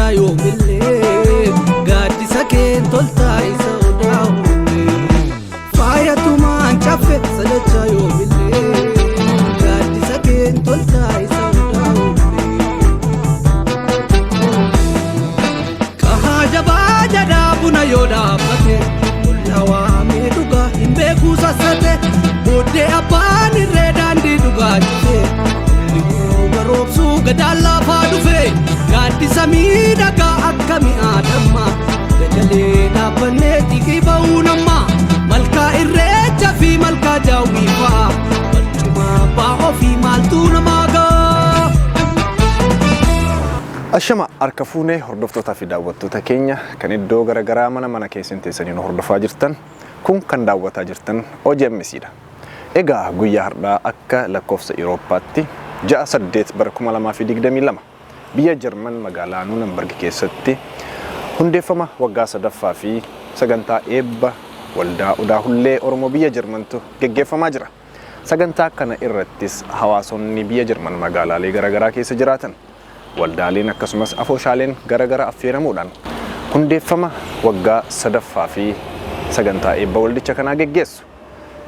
Sadachaa yoomillee gaaddisa keen toltaa isa odaa hullee. Faayatumaan caffe sadachaa yoomillee gaaddisa keen toltaa isa odaa hullee. Qahaa jabaa jadhaa buna yoo dhaabbate olla waamee dhugaa hin beekuu sassate booddee abbaan irree daandii dhugaa cufe lolli rooba roobsuu gadaan laafaa dhufe gaaddisa miidhagaa akka mi'aa damma dagalee dhaabbannee xiqii ba'uu namma malkaa irreecha fi malkaa jaawwii fa'a barcuma abbaa ofii maaltu namaa ga'a. Ashama harka fuunee hordoftootaa fi daawwattoota keenya kan iddoo garaagaraa mana mana keessan teessanii nu hordofaa jirtan kun kan daawwataa jirtan OGMC dha. Egaa guyyaa har'aa akka lakkoofsa Awurooppaatti 6/8 bara 2022 biyya Jarman magaalaa Nuunenberg keessatti hundeeffama waggaa sadaffaa fi sagantaa eebba waldaa Odaa Hullee Oromoo biyya Jarmantu geggeeffamaa jira. Sagantaa kana irrattis hawaasonni biyya Jarman magaalaalee garaagaraa keessa jiraatan waldaaleen akkasumas afooshaaleen garaagaraa affeeramuudhaan hundeeffama waggaa sadaffaa fi sagantaa eebba waldicha kanaa geggeessu.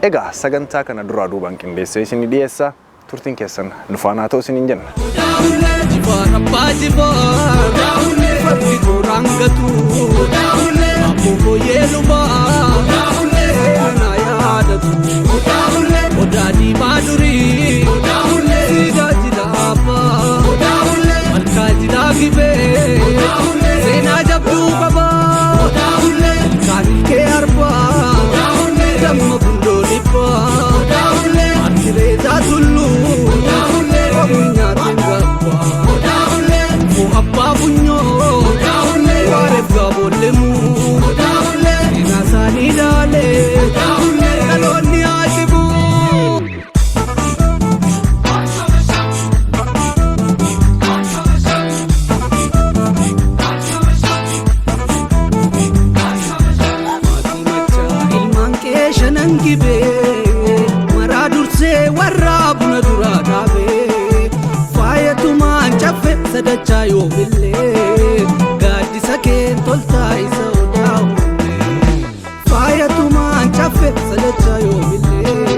Egaa sagantaa kana duraa duubaan qindeessee isinii dhiyeessa turtiin keessan nu faana haa ta'u isiniin jenna. Jibaar abbaa jibaar fardi tooraan gatu abboo fooyyee lubaa seenaa yaadatu odaa diimaa durii siidaa jila abbaa malkaa jilaa gibee seenaa jabduu qabaa ilkaan ilkee arbaa damma gundoo dhibbaa Arkireetaa tulluu nyaatiin gabbaa Moo abbaa funyoo waareef gaaboollemuu seenaa isaanii ilaalee dhaloonni haasibuu. Maatii machaa ilmaan qe'ee shanan gibee maraa dursee warra buna duraa dhaabee faayatumaan caffe sadachaa yoomillee gaaddisa keen toltaa isa odaa hullee faayatumaan caffe sadachaa yoomillee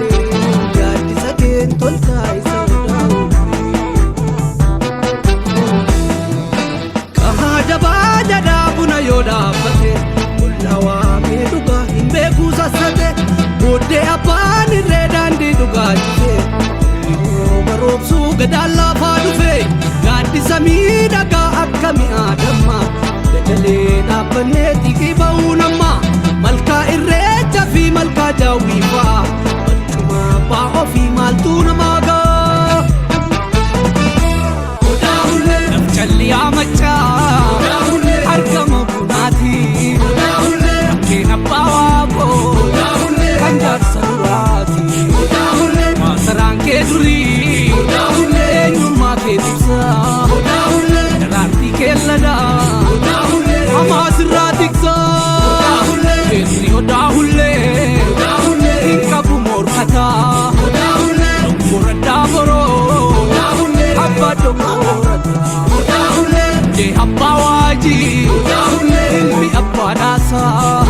gaaddisa keen toltaa isa odaa hullee. Qahaa jabaa jadhaa buna yoo dhaabbate olla waamee dhugaa hin beekuu sassate booddee abbaan irree daandii dhugaa cufe lolli rooba roobsuu gadaan laafaa dhufe gaaddisa miidhagaa akka mi'aa damma dagalee dhaabbannee xiqii ba'uu namma malkaa irreecha fi malkaa jaawwii fa'a barcuma abbaa ofii maaltu namaa ga'a. Lafcalliyaa machaa argama bunaati. Bakkeen abbaa waaqoo kan jaarsa duraati. Maasaraan kee durii eenyummaa kee ibsa. Daraartii kee ladaa hamaa sirraa tiksa. Keessi odaa hullee hin qabu morkataa. Doggoraddaa boroo abbaa doggorataa. Jee abbaa waajii ilmi abbaa dhaasaa.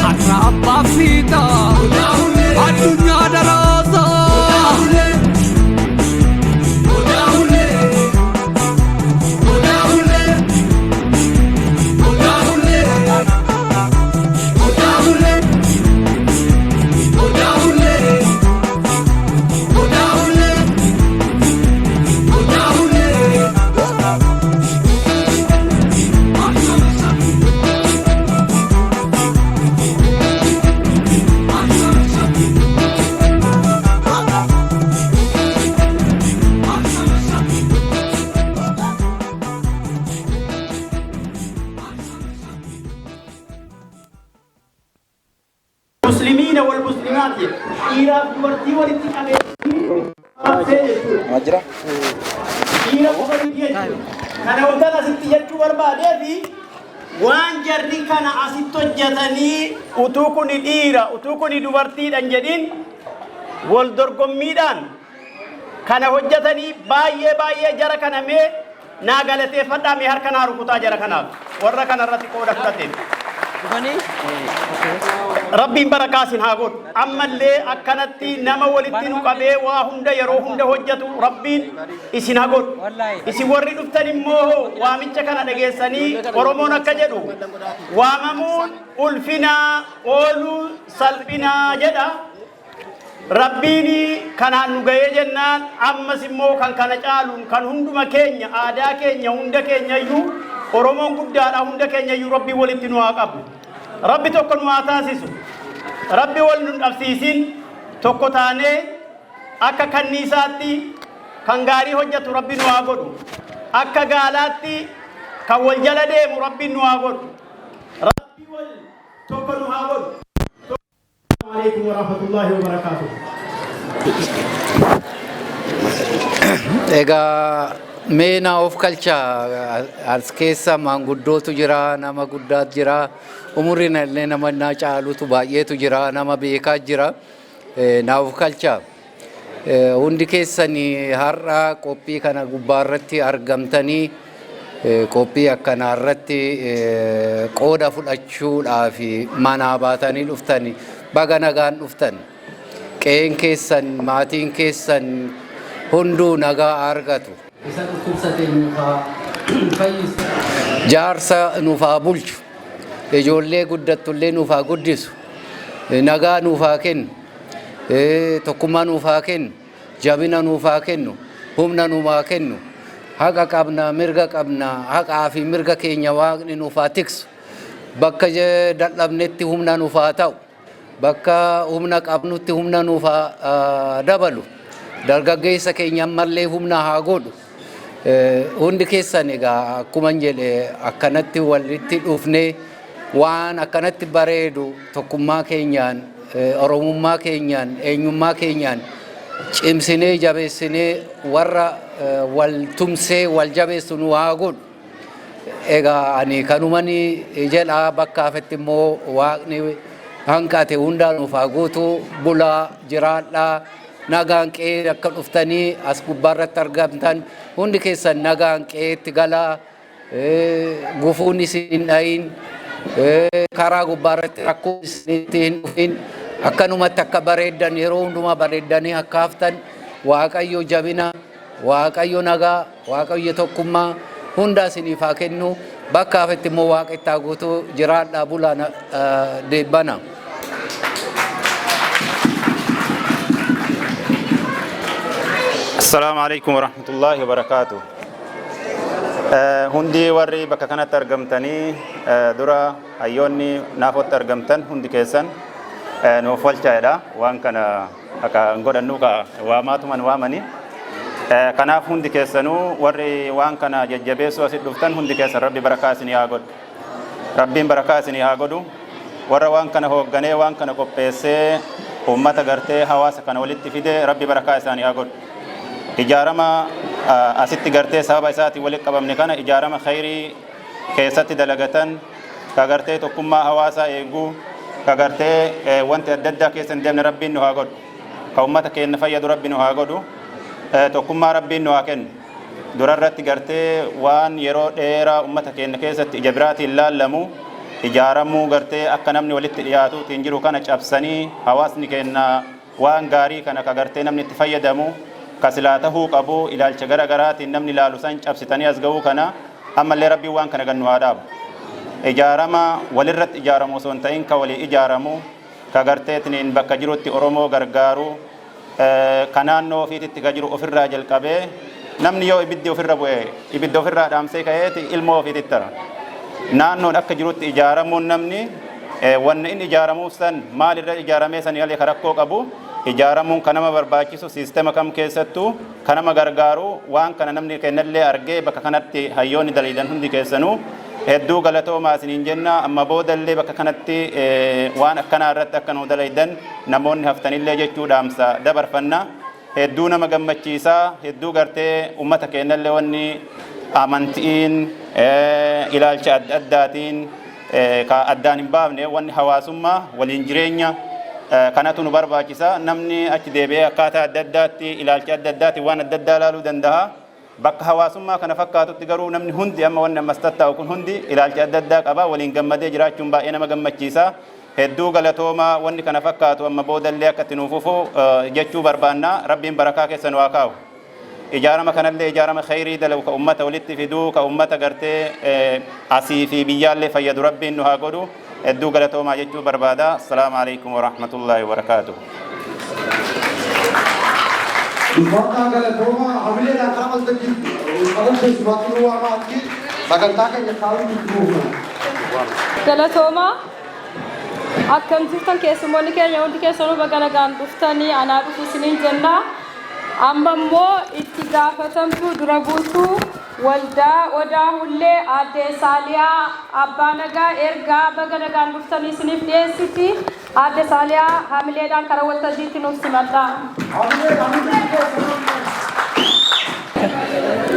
Har'a abbaa fiixaa addunyaa daraasaa. Muslimiina wal muslimaati dhiiraaf dubartii walitti qabee jechuudha. Dhiira qofa miti jechuudha. Kana wantan asitti jechuu barbaadee fi waan jarri kana asitti hojjetanii utuu kuni dhiira utuu kuni dubartiidhan jedhin wal dorgommiidhaan kana hojjetanii baay'ee baay'ee jara kana mee Naa galateeffadhaa, mee harka naa rukutaa jara kanaaf, warra kana irratti qooda fudhateef. Rabbiin barakaa isin haa godhu. Ammallee akkanatti nama walitti nu qabee waa hunda yeroo hunda hojjetu Rabbiin isin haa godhu. Isin warri dhuftan immoo waamicha kana dhageessanii, Oromoon akka jedhu, "Waamamuun ulfinaa, ooluu salphinaa" jedha. Rabbiin kanaan nu ga'ee jennaan, ammas immoo kan kana caaluun kan hunduma keenya, aadaa keenya, hunda keenya iyyuu, Oromoon guddaadha, hunda keenya iyyuu Rabbiin walitti nu haa qabu. Rabbi tokko nu haa taasisu. Rabbi wal nu dhabsiisin. Tokko taanee akka kanniisaatti kan gaarii hojjetu Rabbi nu haa godhu. Akka gaalaatti kan wal jala deemu Rabbi nu haa godhu. Rabbi wal tokko nu haa godhu. Alaikum warahmatullahi wabarakatuh. Egaa mee naa of kalchaa. As keessa maanguddootu jira, nama guddaatu jira, umuriin illee nama naa caalutu baay'eetu jira, nama beekaa jira. Naa of kalchaa. Hundi keessanii har'a qophii kana gubbaarratti argamtanii, qophii akkanaa irratti qooda fudhachuudhaaf manaa baatanii dhuftani, baga nagaan dhuftan. Qe'een keessan, maatiin keessan hunduu nagaa argatu. Isa dhukkubsate nuuf haa fayyisu. Jaarsa nuuf haa bulchu. Ijoollee guddattullee nuuf haa guddisu. Nagaa nuuf haa kennu. Tokkummaa nuuf haa kennu. Jabina nuuf haa kennu. Humna nuuf haa kennu. Haqa qabna, mirga qabna. Haqaa fi mirga keenya Waaqni nuuf haa tiksu. Bakka dadhabnetti humna nuuf haa ta'u. Bakka humna qabnutti humna nuuf haa dabalu. Dargaggeessa keenya ammallee humna haa godhu. Hundi keessan egaa akkuma jedhe, akkanatti walitti dhufnee waan akkanatti bareedu tokkummaa keenyaan, Oromummaa keenyaan, eenyummaa keenyaan cimsinee jabeessinee warra wal tumsee wal jabeessu nu haa godhu. Egaa ani kanuman jedha. Bakka hafetti immoo Waaqni hanqate hundaa nuuf haa guutu. Bulaa, jiraadhaa, nagaan qe'ee akka dhuftanii as gubbaarratti argamtan hundi keessan nagaan qe'eetti galaa. Gufuun isin hin dhayin, karaa gubbaarratti rakkoon isinitti hin dhufin. Akkanumatti akka bareeddan, yeroo hundumaa bareeddanii akka haftan, Waaqayyo jabina, Waaqayyo nagaa, Waaqayyo tokkummaa hunda isiniif haa kennu. Bakka hafetti immoo Waaqa itti haa guutu. Jiraadhaa, bulaa, deebbana. Assalaamu alaikum warahmatullahi wabarakaatu. Hundi warri bakka kanatti argamtanii, dura hayyoonni naafotti argamtan hundi keessan nuuf walchaa'edha. Waan kana akka hin godhannu ka waamaatuman waamani. Kanaaf hundi keessanuu warri waan kana jajjabeessuu asitti dhuftan hundi keessan, Rabbi barakaa isinii haa godhu. Rabbiin barakaa isinii haa godhu. Warra waan kana hoogganee, waan kana qopheessee, uummata gartee hawaasa kana walitti fide, Rabbi barakaa isaanii haa godhu. Ijaarama asitti gartee sababa isaatiin walitti qabamne kana, ijaarama khayrii keessatti dalagatan, ka gartee tokkummaa hawaasaa eeguu, ka gartee wanti adda addaa keessa hin deemne Rabbiin nu haa godhu. Ka uummata keenya fayyadu Rabbi nu haa godhu. Tokkummaa Rabbiin nu haa kennu. Durarratti gartee waan yeroo dheeraa uummata keenya keessatti ija biraatiin laallamu, ijaaramuu gartee akka namni walitti dhiyaatuutiin jiru kana cabsanii, hawaasni keenya waan gaarii kana ka gartee namni itti fayyadamu, ka silaa tahuu qabu, ilaalcha gara garaatiin namni laalu san cabsitanii as ga'uu kana, ammallee Rabbiin waan kana gannu haa dhaabu. Ijaarama walirratti ijaaramu osoo hin ta'in, ka walii ijaaramu, ka garteetiniin bakka jirutti Oromoo gargaaru, ka naannoo ofiititti ka jiru ofirraa jalqabee, namni yoo ibiddi ofirra bu'e ibidda ofirraa dhaamsee ka'eeti ilmoo ofiititti tara. Naannoon akka jirutti ijaaramuun, namni wanni inni ijaaramuuf san maalirra ijaaramee sanii alee ka rakkoo qabu, ijaaramuun ka nama barbaachisu, siistema kam keessattuu ka nama gargaaru, waan kana namni kennallee argee, bakka kanatti hayyoonni daliidan hundi keessanuu hedduu galatoomaa isiniin jenna. Amma boodallee bakka kanatti waan akkanaa irratti akka nu dalaydan namoonni haftanillee jechuu dhaamsa dabarfanna. Hedduu nama gammachiisaa, hedduu gartee ummata keenyallee wanni amantiin, ilaalcha adda addaatiin ka addaan hin baafne, wanni hawaasummaa waliin jireenya kanatu nu barbaachisa. Namni achi deebi'ee akkaataa adda addaatti, ilaalcha adda addaatiin waan adda addaa ilaaluu danda'a. Bakka hawaasummaa kana fakkaatutti garuu namni hundi amma wanni ammas tattaa'u kun hundi ilaalcha adda addaa qaba. Waliin gammadee jiraachuun baay'ee nama gammachiisa. Hedduu galatoomaa, wanni kana fakkaatu amma boodallee akka itti nuuf fufu jechuu barbaanna. Rabbiin barakaa keessa nu haa kaa'u. Ijaarama kanallee ijaarama khayrii dalagu, ka ummata walitti fiduu, ka ummata gartee asii fi biyyaallee fayyadu Rabbiin nu haa godhu. Hedduu galatoomaa jechuu barbaada. Assalaamu alaikum warahmatullaahi wabarakaatuh. Ulfaadhaa, galatoomaa. Hamileedhaan karaa waltajjii qaban keessumaatti nu waamaatti sagantaa keenya kaa'uun itti fuufna. Galatoomaa. Akkam jirtan keessummoonni keenya? Hundi keessanuu baga nagaan dhuftanii, anaa dhufu isiniin jenna. Amma immoo itti gaafatamtuu dura buutuu waldaa Odaa Hullee, Aadde Saaliyaa Abbaa Nagaa, ergaa baga nagaan dhuftanii isiniif dhiyeessiti. Aadde Saaliyaa hamileedhaan karaa waltajjiitti nuuf simadhaa.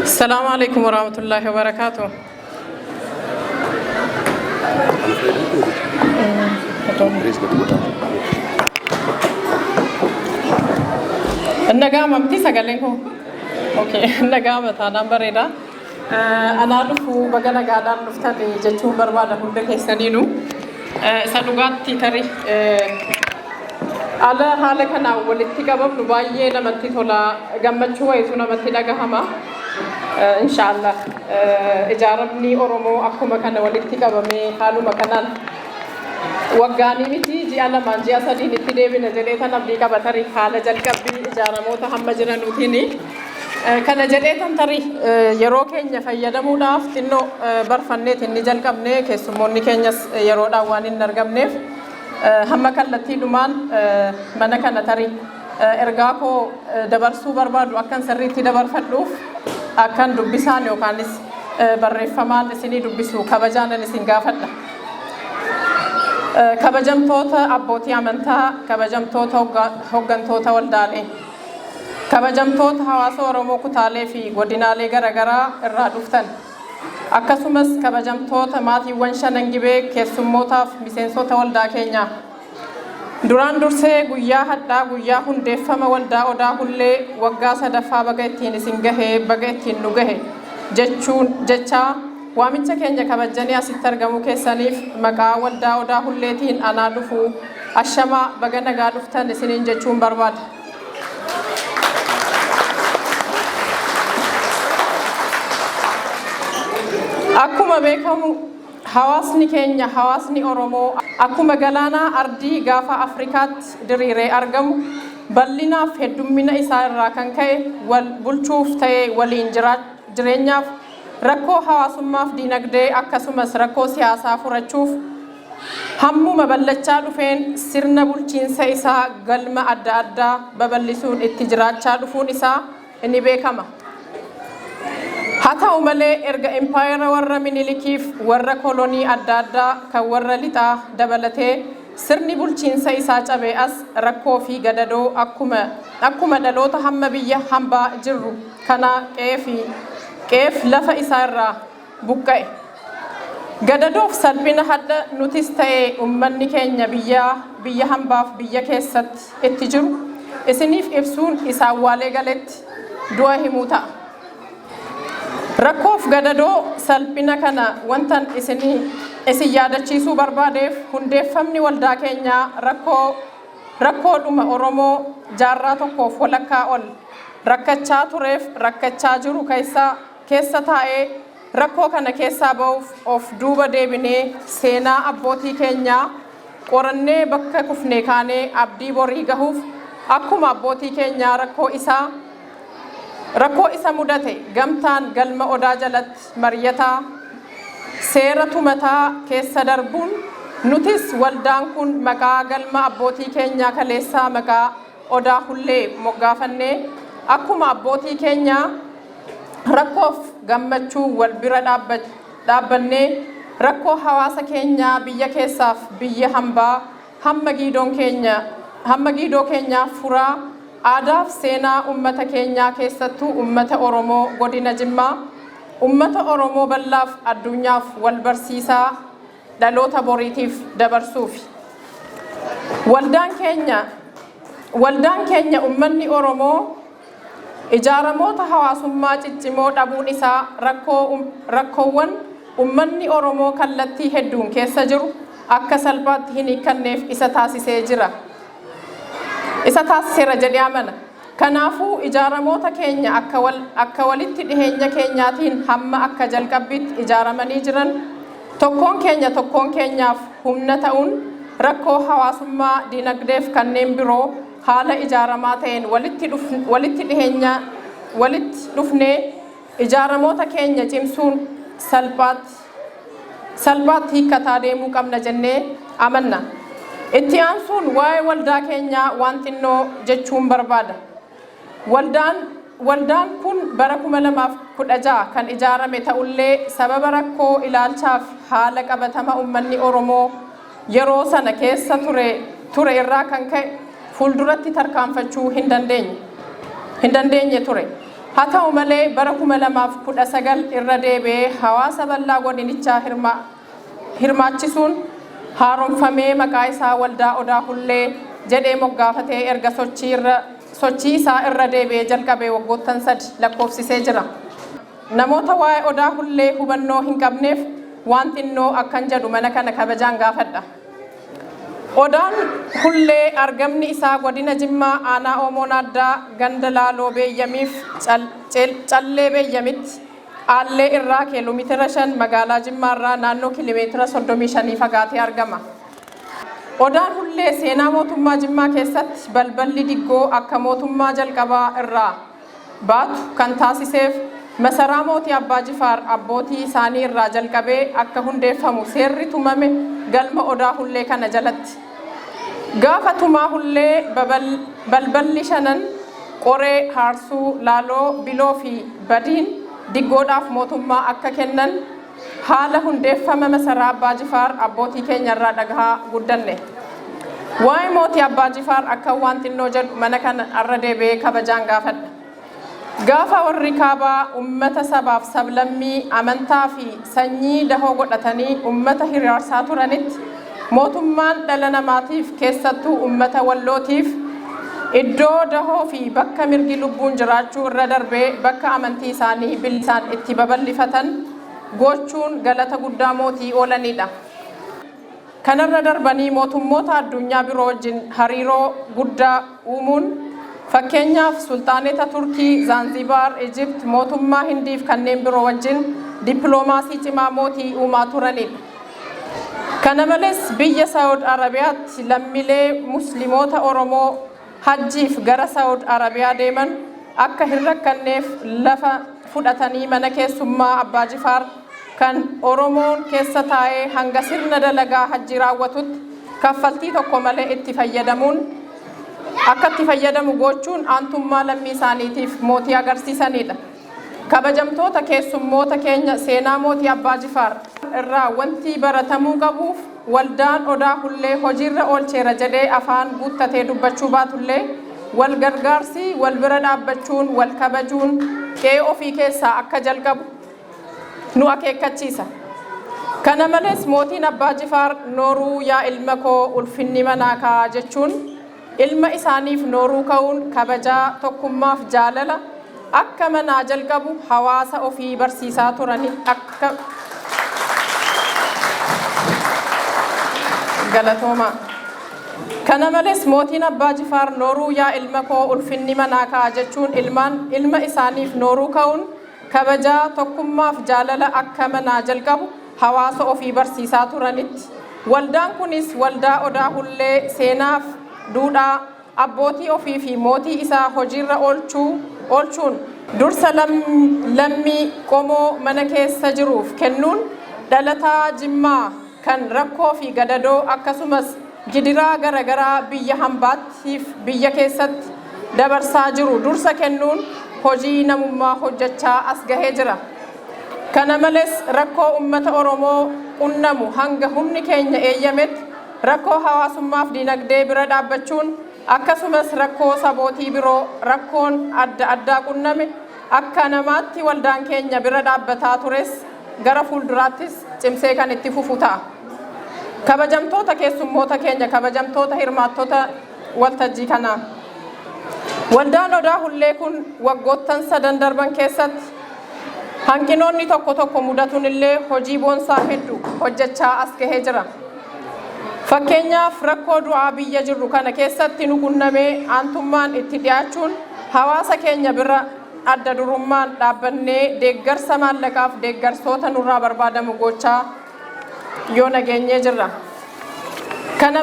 السلام عليكم ورحمة الله وبركاته. Nagaama miti sagaleen kun? Okay, nagaama taanaan bareeda. Anaa dhufu, baga nagaadhaan dhuftan jechuun barbaada hunda keessaniinu. Isa dhugaatti tarii ala haala kanaan walitti qabamnu baay'ee namatti tola, gammachuu wayitu namatti dhagahama. Inshaallah ijaaramni Oromoo akkuma kana walitti qabamee haaluma kanaan waggaanii miti, ji'a 2n, ji'a 3n itti deebina jedhee tan abdii qaba, tarii haala jalqabbii ijaaramoota hamma jiranuutiin. Kana jedhee tan tarii yeroo keenya fayyadamuudhaaf xinnoo barfanneet inni jalqabne, keessummoonni keenyas yeroodhaan waan hin argamneef, hamma kallattiidhumaan mana kana tarii ergaa koo dabarsuu barbaadu akkan sirriitti dabarfadhuuf akkan dubbisaan yookaanis barreeffamaan isinii dubbisu kabajaanan isin gaafadha. Kabajamtoota abbootii amantaa, kabajamtoota hoggantoota waldaalee, kabajamtoota hawaasa Oromoo kutaalee fi godinaalee garaagaraa irraa dhuftan, akkasumas kabajamtoota maatiiwwan Shanan Gibee, keessummootaaf miseensota waldaa keenyaa. Duraan dursee guyyaa hadhaa, guyyaa hundeeffama waldaa Odaa Hullee waggaa sadaffaa baga ittiin isin gahe, baga ittiin nu gahe jechuun jechaa, waamicha keenya kabajjanii asitti argamuu keessaniif maqaa waldaa Odaa Hulleetiin anaa dhufu, ashamaa, baga nagaa dhuftan isiniin jechuun barbaada. Akkuma beekamu hawaasni keenya, hawaasni Oromoo, akkuma galaanaa ardii gaafa Afrikaatti diriiree argamu bal'inaaf heddummina isaa irraa kan ka'e wal bulchuuf ta'ee waliin jireenyaaf, rakkoo hawaasummaaf diinagdee, akkasumas rakkoo siyaasaa furachuuf hammuma bal'achaa dhufeen sirna bulchiinsa isaa galma adda addaa babal'isuun itti jiraachaa dhufuun isaa ni beekama. Haa ta'u malee erga impaayera warra Minilikiif warra kolonii adda addaa kan warra lixaa dabalatee sirni bulchiinsa isaa cabee as rakkoo fi gadadoo akkuma dhaloota hamma biyya hambaa jirru kanaa qe'ee fi qe'eef lafa isaa irraa buqqa'e. Gadadoof salphina hadha nutis ta'e ummanni keenya biyya hambaaf biyya keessatti itti jiru isiniif ibsuun isa awwaalee galetti du'a himuu ta'a. Rakkoof gadadoo salphina kana wantan isin yaadachiisuu barbaadeef, hundeeffamni waldaa keenyaa rakkoodhuma Oromoo jaarraa tokkoof walakkaa ol rakkachaa tureef rakkachaa jiru keessa taa'ee rakkoo kana keessaa ba'uuf of duuba deebinee seenaa abbootii keenyaa qorannee bakka kufnee kaanee abdii borii gahuuf, akkuma abbootii keenyaa rakkoo isa mudate gamtaan galma Odaa jalatti mari'ataa seera tumataa keessa darbuun, nutis waldaan kun maqaa galma abbootii keenyaa kaleessaa maqaa Odaa Hullee moggaafannee, akkuma abbootii keenyaa rakkoof gammachuu wal bira dhaabbannee rakkoo hawaasa keenyaa biyya keessaaf biyya hambaa hamma giidoo keenyaa furaa, aadaaf seenaa ummata keenyaa, keessattuu ummata Oromoo godina Jimmaa, ummata Oromoo bal'aaf addunyaaf wal barsiisaa dhaloota boriitiif dabarsuufi. Waldaan keenya ummanni Oromoo Ijaaramoota hawaasummaa ciccimoo dhabuun isaa rakkoowwan ummanni Oromoo kallattii hedduun keessa jiru akka salphaatti hin hiikkanneef isa taasisee jira. Isa taasiseera jedhee amana. Kanaafuu ijaaramoota keenya akka walitti dhiheenya keenyaatiin hamma akka jalqabbiitti ijaaramanii jiran tokkoon keenya tokkoon keenyaaf humna ta'uun rakkoo hawaasummaa, dinagdeef kanneen biroo haala ijaaramaa ta'een walitti dhiheenya walitti dhufnee ijaaramoota keenya cimsuun salphaatti hiikkataa deemuu qabna jennee amanna. Itti aansuun waa'ee waldaa keenyaa waan xinnoo jechuun barbaada. Waldaan kun bara 2016 kan ijaarame ta'ullee, sababa rakkoo ilaalchaaf haala qabatama uummanni Oromoo yeroo sana keessa ture irraa kan ka'e fuulduratti tarkaanfachuu hin dandeenye ture. Haa ta'u malee, bara 2019 irra deebi'ee hawaasa bal'aa godinichaa hirmaachisuun haaromfamee maqaa isaa Waldaa Odaa Hullee jedhee moggaafatee erga sochii isaa irra deebi'ee jalqabee waggoottan 3 lakkoofsisee jira. Namoota waa'ee Odaa Hullee hubannoo hin qabneef waan xinnoo akkan jedhu mana kana kabajaan gaafadha. Odaan Hullee argamni isaa godina Jimmaa, aanaa Oomoon Addaa, ganda Laaloo Beeyyamiif Callee Beeyyamitti Aallee irraa kiiloomeetira 5, magaalaa Jimmaa irraa naannoo kiiloomeetira 35 fagaatee argama. Odaan Hullee seenaa mootummaa Jimmaa keessatti balballi diggoo akka mootummaa jalqabaa irraa baatu kan taasiseef masaraa mootii Abbaa Jifaar abbootii isaanii irraa jalqabee akka hundeeffamu seerri tumame galma Odaa Hullee kana jalatti. Gaafa tumaa Hullee balballi shanan Qoree, Haarsuu, Laaloo, Biloo fi Badiin diggoodhaaf mootummaa akka kennan haala hundeeffama masaraa Abbaa Jifaar abbootii keenya irraa dhagahaa guddanne. Waa'ee mootii Abbaa Jifaar akka waan xinnoo jedhu mana kana irra deebi'ee kabajaan gaafadha. Gaafa warri kaabaa ummata sabaaf sablammii, amantaa fi sanyii dahoo godhatanii ummata hiraarsaa turanitti, mootummaan dhala namaatiif, keessattuu ummata Wallootiif iddoo dahoo fi bakka mirgi lubbuun jiraachuu irra darbee bakka amantii isaanii bilisaan itti babal'ifatan gochuun galata guddaa mootii oolanidha. Kanarra darbanii mootummoota addunyaa biroo wajjin hariiroo guddaa uumuun, fakkeenyaaf sulxaaneta Turkii, Zaanzibaar, Ijipt, mootummaa Hindiif kanneen biroo wajjin dippiloomaasii cimaa mootii uumaa turanidha. Kana malees, biyya Saawud Arabiyaatti lammiilee Musliimoota Oromoo hajjiif gara Saawud Arabiyaa deeman akka hin rakkanneef lafa fudhatanii mana keessummaa Abbaa Jifaar kan Oromoon keessa taa'ee hanga sirna dalagaa hajji raawwatutti kaffaltii tokko malee itti fayyadamuun akka itti fayyadamu gochuun aantummaa lammii isaaniitiif mootii agarsiisanidha. Kabajamtoota keessummoota keenya, seenaa mootii Abbaa Jifaar irraa wanti baratamuu qabuuf waldaan Odaa Hullee hojiirra oolcheera jedhee afaan guuttatee dubbachuu baatullee, wal gargaarsi, wal bira dhaabbachuun, wal kabajuun qe'ee ofii keessaa akka jalqabu nu akeekkachiisa. Kana malees, mootiin Abbaa Jifaar "Nooruu yaa ilma koo, ulfinni manaa kaa" jechuun ilma isaaniif nooruu ka'uun kabajaa, tokkummaaf jaalala akka manaa jalqabu hawaasa ofii barsiisaa turani. Akka galatoomaa. Kana malees, mootiin Abbaa Jifaar "Nooruu yaa ilma koo, ulfinni manaa ka'a" jechuun ilma isaaniif nooruu ka'uun kabajaa, tokkummaaf jaalala akka manaa jalqabu hawaasa ofii barsiisaa turanitti. Waldaan kunis, Waldaa Odaa Hullee, seenaaf duudhaa abbootii ofii fi mootii isaa hojiirra oolchuun dursa lammii qomoo mana keessa jiruuf kennuun dhalataa Jimmaa kan rakkoo fi gadadoo akkasumas gidiraa garagaraa biyya hambaattiif biyya keessatti dabarsaa jiru dursa kennuun hojii namummaa hojjechaa as gahee jira. Kana malees, rakkoo uummata Oromoo qunnamu hanga humni keenya eeyyametti rakkoo hawaasummaaf dinagdee bira dhaabbachuun, akkasumas rakkoo sabootii biroo rakkoon adda addaa qunname akka namaatti waldaan keenya bira dhaabbataa tures, gara fuulduraattis cimsee kan itti fufu ta'a. Kabajamtoota keessummoota keenya, kabajamtoota hirmaattota waltajjii kanaa. Waldaan Odaa Hullee kun waggoottan sadan darban keessatti hanqinoonni tokko tokko mudatuun illee hojii boonsaa hedduu hojjechaa as gahee jira. Fakkeenyaaf, rakkoo du'aa biyya jirru kana keessatti nu qunnamee aantummaan itti dhiyaachuun hawaasa keenya bira adda durummaan dhaabbannee deeggarsa maallaqaaf deeggarsoota nurraa barbaadamu gochaa yoo nageenyee jirra. Kana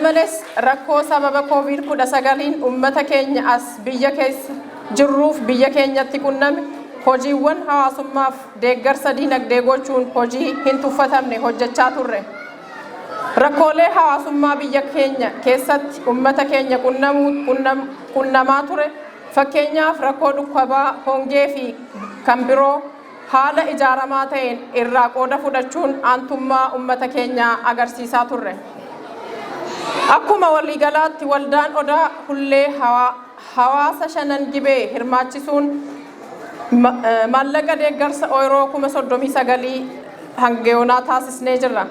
malees rakkoo sababa COVID-19 uummata keenya as biyya keessa jirruuf biyya keenyatti qunname hojiiwwan hawaasummaaf deeggarsa diinagdee gochuun hojii hin tuffatamne hojjechaa turre. Rakkoolee hawaasummaa biyya keenya keessatti uummata keenya qunnamaa ture, fakkeenyaaf rakkoo dhukkubaa, hongee fi kan biroo, haala ijaaramaa ta'een irraa qooda fudhachuun aantummaa uummata keenyaa agarsiisaa turre. Akkuma waliigalaatti Waldaan Odaa Hullee hawaasa Shanan Gibee hirmaachisuun maallaqa deeggarsa ooyiroo 39,000 hangeyoonaa taasisnee jirra.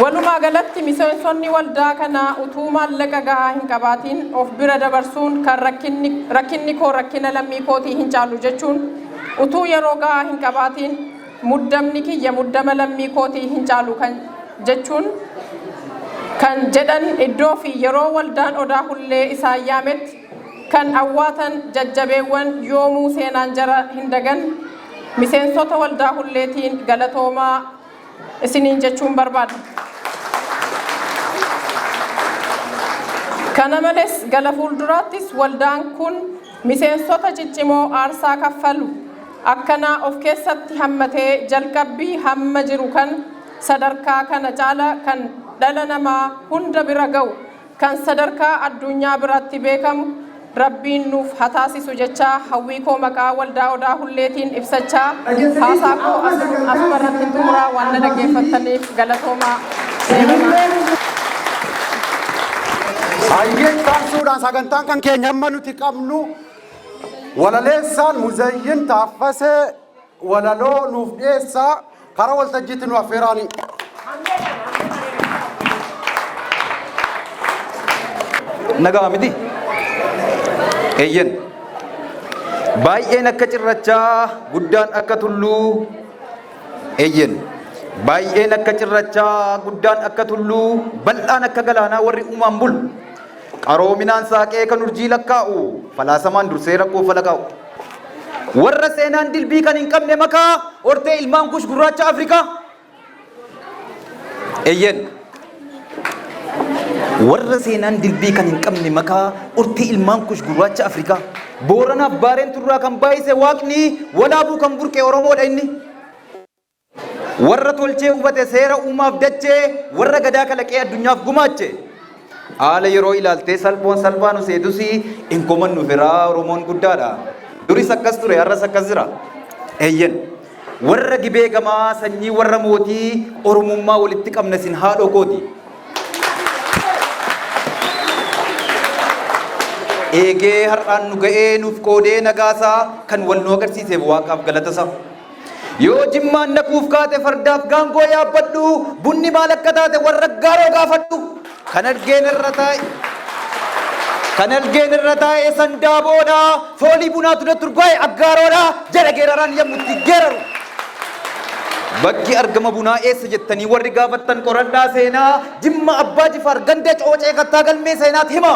Walumaa galatti miseensonni waldaa kanaa utuu maallaqa gahaa hin qabaatiin of bira dabarsuun kan rakkinni koo rakkina lammii kootii hin caalu jechuun, utuu yeroo gahaa hin qabaatiin muddamni kiyya muddama lammii kootii hin caalu kan jechuun kan jedhan, iddoo fi yeroo Waldaan Odaa Hullee isaan yaametti kan awwaatan jajjabeewwan yoomuu seenaan jara hin dagan miseensota Waldaa Hulleetiin galatoomaa isiniin jechuun barbaada. Kana malees gala fuulduraattis waldaan kun miseensota ciccimoo aarsaa kaffalu akkanaa of keessatti hammatee jalqabbii hamma jiru kan sadarkaa kana caala kan dhala namaa hunda bira ga'u, kan sadarkaa addunyaa biratti beekamu Rabbiin nuuf haa taasisu jechaa, hawwii koo maqaa Waldaa Odaa Hulleetiin ibsachaa haasaa koo asuma irratti xumuraa. Waan na dhaggeeffattaniif galatoomaa. Hayyeen taasisuudhaan sagantaan kan keenya amma nuti qabnu walaleessaan Muzayyin Taaffasee walaloo nuuf dhiyeessaa, karaa waltajjiitti nu affeeraani. Nagaa miti? Eeyyen. Baay'een akka cirrachaa, guddaan akka tulluu. Eeyyen. Baay'een akka cirrachaa, guddaan akka tulluu, bal'aan akka galaanaa warri uumaan bulu. Qaroominaan saaqee kan urjii lakkaa'u, falaasamaan dursee rakkoo falaqaa'u. Warra seenaan dilbii kan hin qabne makaa, hortee ilmaan Kush gurraacha Afrikaa. Eeyyen. Warra seenaan dilbii kan hin qabne makaa, hortee ilmaan Kush gurraacha Afrikaa. Booranaaf Baareen turraa kan baay'ise Waaqni, Walaabuu kan burqe Oromoodha inni. Warra tolchee hubate seera uumaaf dachee, warra gadaa kalaqee addunyaaf gumaache. Haala yeroo ilaaltee salphoon salphaa nu seetus, hin komannu firaa, Oromoon guddaadha. Duris akkas ture, har'as akkas jira. Eeyyen. Warra Gibee gamaa, sanyii warra mootii, Oromummaa walitti qabna isin haadhoo kooti. Eegee har'aan nu ga'ee nuuf qoodee nagaasaa, kan wal nu agarsiiseef Waaqaaf galatasaa. Yoo Jimmaan naquuf kaate fardaaf gaangoo yaabbadhu, bunni maal akka taate warra gaaroo gaafadhu. Kan argeen irra taa'e. Kan argeen irra taa'e sandaaboodha. Foolii bunaatu natti urgaa'e aggaaroodha. Jedha geeraraan yommuu itti geeraru. Bakki argama bunaa eessa jettanii warri gaafattan, qoradhaa seenaa, Jimma Abbaa Jifaar ganda Coocee Kattaa galmee seenaatti hima.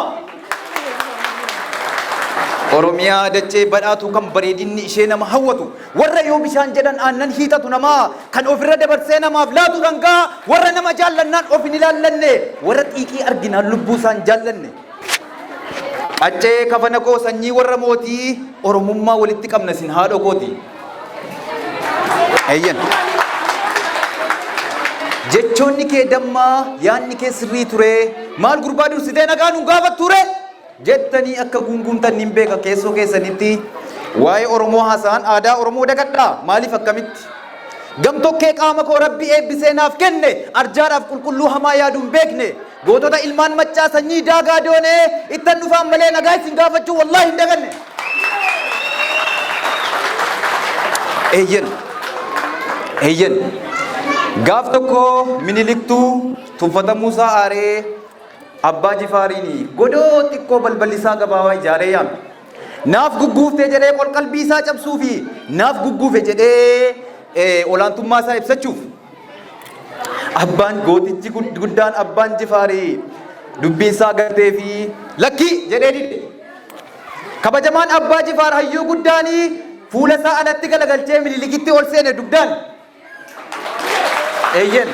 Oromiyaa dachee badhaatu kan bareedinni ishee nama hawwatu, warra yoo bishaan jedhan aannan hiixatu namaa, kan ofirra dabarsee namaaf laatu dhangaa, warra nama jaallannaan of hin ilaallanne, warra xiiqii arginaan lubbuu isaan jaallanne. Qaccee kafana koo, sanyii warra mootii, Oromummaa walitti qabna isin haadhoo kooti. Eeyyan. Jechoonni kee dammaa, yaadni kee sirrii ture, maal gurbaa dursitee nagaa nu gaafatture jettanii akka guunguumtan nin beeka keessoo keessanitti. Waa'ee Oromoo haasa'an aadaa Oromoo dagadhaa, maaliif, akkamitti? Gamtokkee qaama koo Rabbi eebbisee naaf kenne, arjaadhaaf qulqulluu hamaa yaaduu hin beekne, gootota ilmaan Maccaa sanyii Daagaa Doonee ittan dhufaan malee nagaa isin gaafachuu wallaahi hin daganne. Eeyyen. Eeyyen. Gaaf tokko Miniliktuu tuffatamuusaa aaree Abbaa Jifaariin godoo xiqqoo balballi isaa gabaabaa ijaaree yaame. Naaf gugguuftee jedhee qolqalbii isaa cabsuu fi naaf gugguufe jedhee olaantummaa isaa ibsachuuf. Abbaan gootichi guddaan Abbaan Jifaarii dubbiin isaa galtee fi lakkii jedhee dide. Kabajamaan Abbaa Jifaar hayyuu guddaanii fuula isaa alatti galagalchee Minilikitti ol seene dugdaan. Eeyyeen.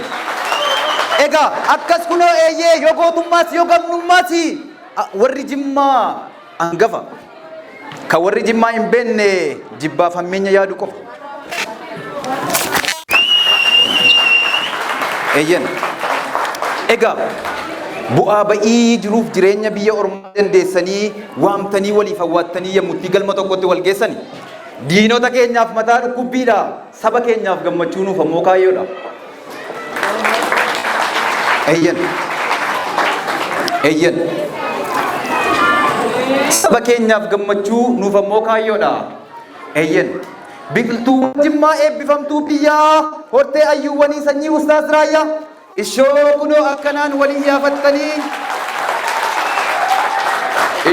Egaa akkas kunoo eeyyee yoo gootummaas yoo gamnummaas warri Jimmaa hangafa. Kan warri Jimmaa hin beekne jibbaaf hammeenya yaadu qofa. Eeyyeen. Egaa bu'aa ba'ii jiruuf jireenya biyya ormaa dandeessanii waamtanii waliif hawwaattanii yommutti galma tokkotti wal geessani. Diinota keenyaaf mataa dhukkubbiidha. Saba keenyaaf gammachuu nuuf ammoo kaayyoodha. Eeyyan. Eeyyan. Saba keenyaaf gammachuu nuuf ammoo kaayyoodha. Eeyyan. Biqiltuu Jimmaa eebbifamtuu biyyaa hortee ayyuuwwanii sanyii Ustaaz Raayyaa. Ishoo kunoo akkanaan walii yaafattanii.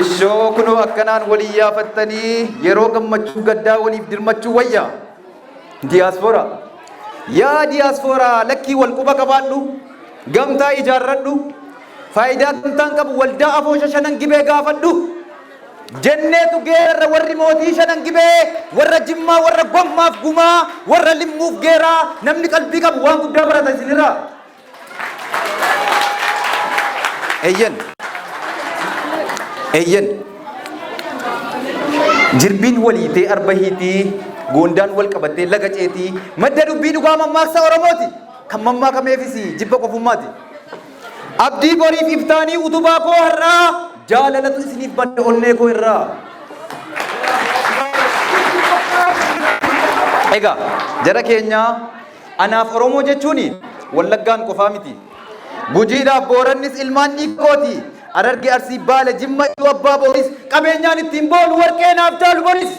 Ishoo kunoo akkanaan walii yaafattanii yeroo gammachuu gaddaa waliif dirmachuu wayya. Diyaaspoora. Yaa diyaaspoora lakkii wal quba qabaadhu. Gamtaa ijaarradhu. Faayidaa gamtaan qabu waldaa afoosha shanan gibee gaafadhu. Jenneetu geerarra warri mootii shanan gibee warra Jimmaa warra gommaaf gumaa warra limmuuf geeraa namni qalbii qabu waan guddaa barata isinirraa. Eeyyen. Eeyyen. Jirbiin waliitee arba hiitii goondaan wal qabattee laga ceetii madda dubbii dhugaa mammaaksa Oromooti. Kan mammaakameefis jibba qofummaati. Abdii boriif iftaanii utubaa koo har'aa jaalalatu isiniif badde onnee koo irraa. Egaa jara keenya anaaf Oromoo jechuun Wallaggaan qofaa miti. Gujiidhaaf Boorannis ilmaan dhiigooti. Hararge Arsii Baale Jimma Iluu Abbaa Booris qabeenyaan ittiin boonu warqee naaf caalu boris.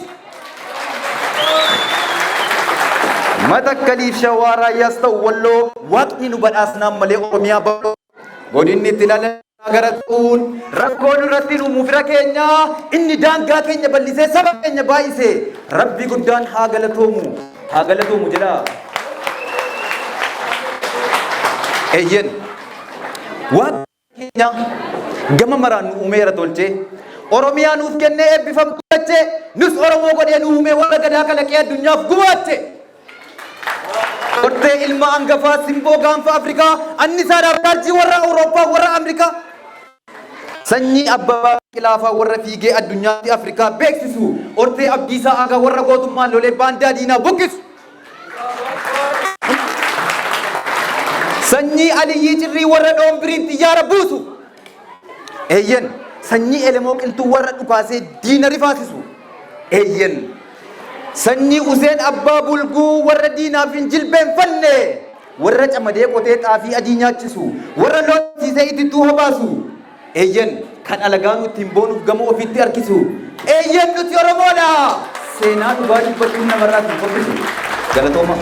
Matakkaliif Shawaa Raayyaas ta'u Walloo waaqni nu badhaasnaan malee Oromiyaa bal'oo. Godinni itti dhala gara ta'uun rakkoo nurratti uumu fira keenya inni daangaa keenya bal'isee saba keenya baay'ise rabbi guddaan haa galatoomu haa galatoomu jedha. Eeyyen waaqni keenya gama maraan nu uumeera tolchee Oromiyaa nuuf kennee eebbifamtuu dachee nus Oromoo godhee nu uumee warra gadaa kalaqee addunyaaf gumaache. Hortee ilma angafaa simboo gaanfa Afrikaa annisaadhaaf chaarjii warra Awurooppaa warra Ameerikaa. Sanyii Abbabaa Biqilaafaa warra fiigee addunyaatti Afrikaa beeksisu. Hortee Abdiisaa Aagaa warra gootummaan lolee baandaa diinaa buqqisu. Sanyii Aliyyii Cirrii warra dhoombiriin xiyyaara buusu. Eeyyen sanyii Elemoo Qilxuu warra dhukaasee diina rifaasisu. Eeyyen sanyii Useen Abbaa Bulguu warra diinaaf hin jilbeenfanne. Warra camadee qotee xaafii adii nyaachisu. Warra loon horsiisee itittuu habaasu. Eeyyen kan alagaan ittiin boonuuf gama ofiitti harkisu. Eeyyen nuti Oromoodha. Seenaa dhugaa dubbachuun namarraa hin fokkisu. Galatooma.